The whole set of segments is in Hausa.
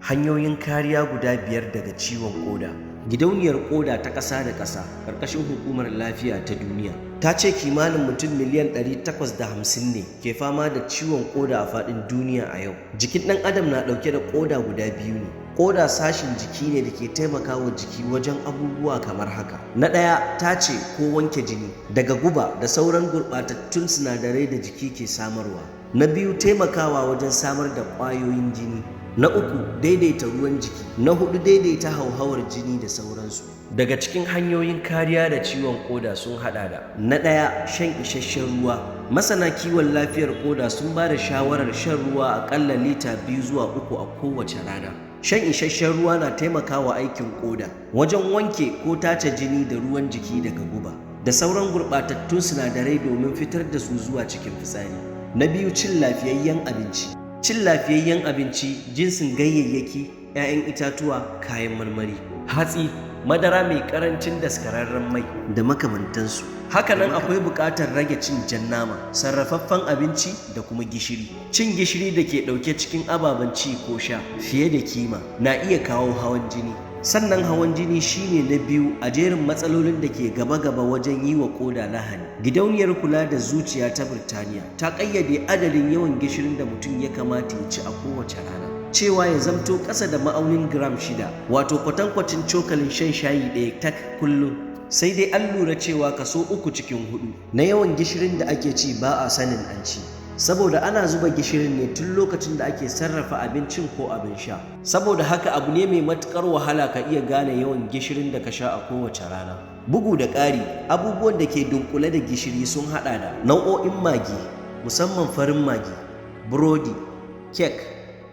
Hanyoyin kariya guda biyar daga ciwon koda. Gidauniyar Koda ta Ƙasa da Ƙasa ƙarƙashin Hukumar Lafiya ta Duniya ta ce kimanin mutum miliyan 850 ne ke fama da ciwon koda a faɗin duniya a yau. Jikin ɗan adam na ɗauke da koda guda biyu ne. Koda sashin jiki ne da ke taimakawa jiki wajen abubuwa kamar haka. Na ɗaya, tace ko wanke jini daga guba da sauran gurɓatattun sinadarai da jiki ke samarwa. Na biyu, taimakawa wajen samar da ƙwayoyin jini. Na uku, daidaita ruwan jiki. Na hudu, daidaita hauhawar jini da sauransu. Daga cikin hanyoyin kariya da ciwon koda sun hada da: na ɗaya, shan isasshen ruwa. Masana kiwon lafiyar koda sun ba da shawarar shan ruwa aƙalla lita 2 zuwa 3 a kowace rana. Shan isasshen ruwa na taimakawa aikin koda wajen wanke ko tace jini da ruwan jiki daga guba da sauran gurɓatattun sinadarai domin fitar da su zuwa cikin fitsari. Na biyu, cin lafiyayyen abinci. Cin lafiyayyen abinci, jinsin ganyayyaki, 'ya'yan itatuwa, kayan marmari, hatsi, madara mai karancin daskararren mai da makamantansu. Hakanan akwai buƙatar rage cin jan nama, sarrafaffen abinci da kuma gishiri. Cin gishiri da ke ɗauke cikin ababen ci ko sha fiye da kima na iya kawo hawan jini. Sannan hawan jini shine na biyu a jerin matsalolin da ke gaba-gaba wajen yi wa koda lahani. Gidauniyar Kula da Zuciya ta Birtaniya ta ƙayyade adadin yawan gishirin da mutum ya kamata ya ci a kowace rana, cewa ya zamto ƙasa da ma'aunin gram 6, wato kwatankwacin cokalin shan shayi ɗaya tak kullum. Sai dai an lura cewa kaso uku cikin hudu na yawan gishirin da ake ci ba a sanin an ci, saboda ana zuba gishirin ne tun lokacin da ake sarrafa abincin ko abin sha. Saboda haka abu ne mai matukar wahala ka iya gane yawan gishirin da ka sha a kowace rana. Bugu da ƙari, abubuwan da ke dunkule da gishiri sun hada da nau'o'in magi, musamman farin magi, burodi, kek,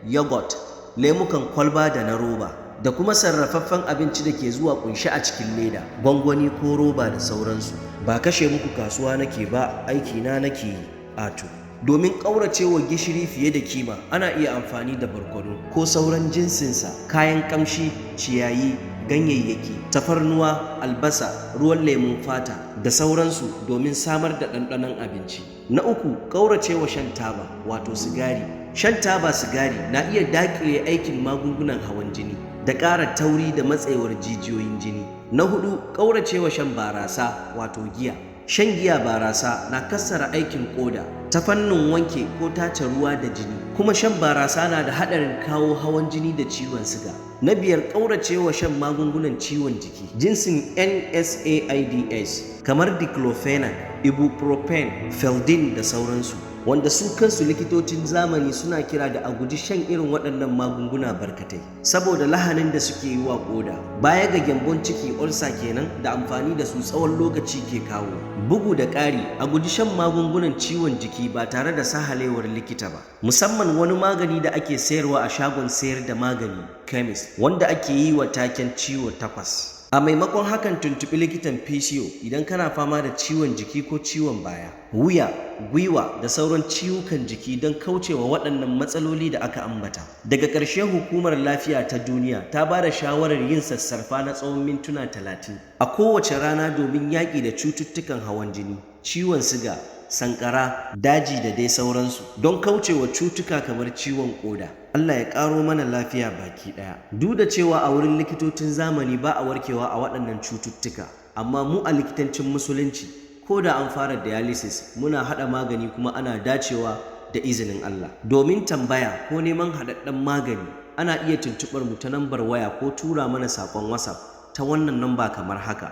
yogurt, lemukan kwalba da na roba, da kuma sarrafaffen abinci da ke zuwa kunshi a cikin leda, gwangwani ko roba da sauransu. Ba kashe muku kasuwa nake ba, aikina nake yi. Ato, domin ƙauracewa gishiri fiye da kima, ana iya amfani da barkono ko sauran jinsinsa, kayan ƙamshi, ciyayi, ganyayyaki, tafarnuwa, albasa, ruwan lemun fata da sauransu domin samar da ɗanɗanon abinci. Na uku, ƙauracewa shan taba, wato sigari. Shan taba sigari na iya daƙile aikin magungunan hawan jini da ƙara tauri da matsewar jijiyoyin jini. Na hudu, ƙauracewa shan barasa, wato giya. Shan giya barasa na kassara aikin koda ta fannin wanke ko tace ruwa da jini, kuma shan barasa na da haɗarin kawo hawan jini da ciwon siga. Na biyar, ƙauracewa shan magungunan ciwon jiki jinsin NSAIDs kamar diclofenac, ibuprofen, Feldin da sauransu, wanda su kansu likitocin zamani suna kira da a guji shan irin waɗannan magunguna barkatai saboda lahanin da suke yi wa koda, baya ga gyambon ciki, ulcer kenan, da amfani da su tsawon lokaci ke kawo. Bugu da ƙari, a guji shan magungunan ciwon jiki ba tare da sahalewar likita ba, musamman wani magani da ake sayarwa a shagon sayar da magani, chemist, wanda ake yi wa taken ciwo takwas. A maimakon hakan, tuntuɓi likitan physio idan kana fama da ciwon jiki ko ciwon baya, wuya, gwiwa da sauran ciwukan jiki don kaucewa waɗannan matsaloli da aka ambata. Daga ƙarshe, Hukumar Lafiya ta Duniya ta ba da shawarar yin sassarfa na tsawon mintuna 30 a kowace rana domin yaƙi da cututtukan hawan jini, ciwon siga, sankara, daji da dai sauransu, don kaucewa cutuka kamar ciwon koda. Allah ya ƙaro mana lafiya baki ɗaya. Duk da cewa a wurin likitocin zamani ba a warkewa a waɗannan cututtuka, amma mu a likitancin Musulunci, ko da an fara dialysis, muna haɗa magani kuma ana dacewa da izinin Allah. Domin tambaya ko neman haɗaɗɗen magani, ana iya tuntuɓar mu ta nambar waya ko tura mana saƙon WhatsApp ta wannan namba kamar haka: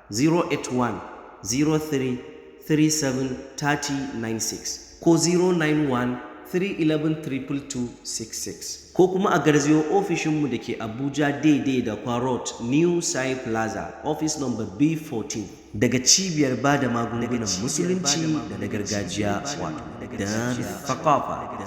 081 03 37 30 96 ko 091 311 22266, ko kuma a garzayo ofishinmu da ke Abuja, daidai da Kwa Road, New Sai Plaza, office number B14, daga cibiyar ba da magungunan Musulunci da na gargajiya, wato Dar Thaqafa.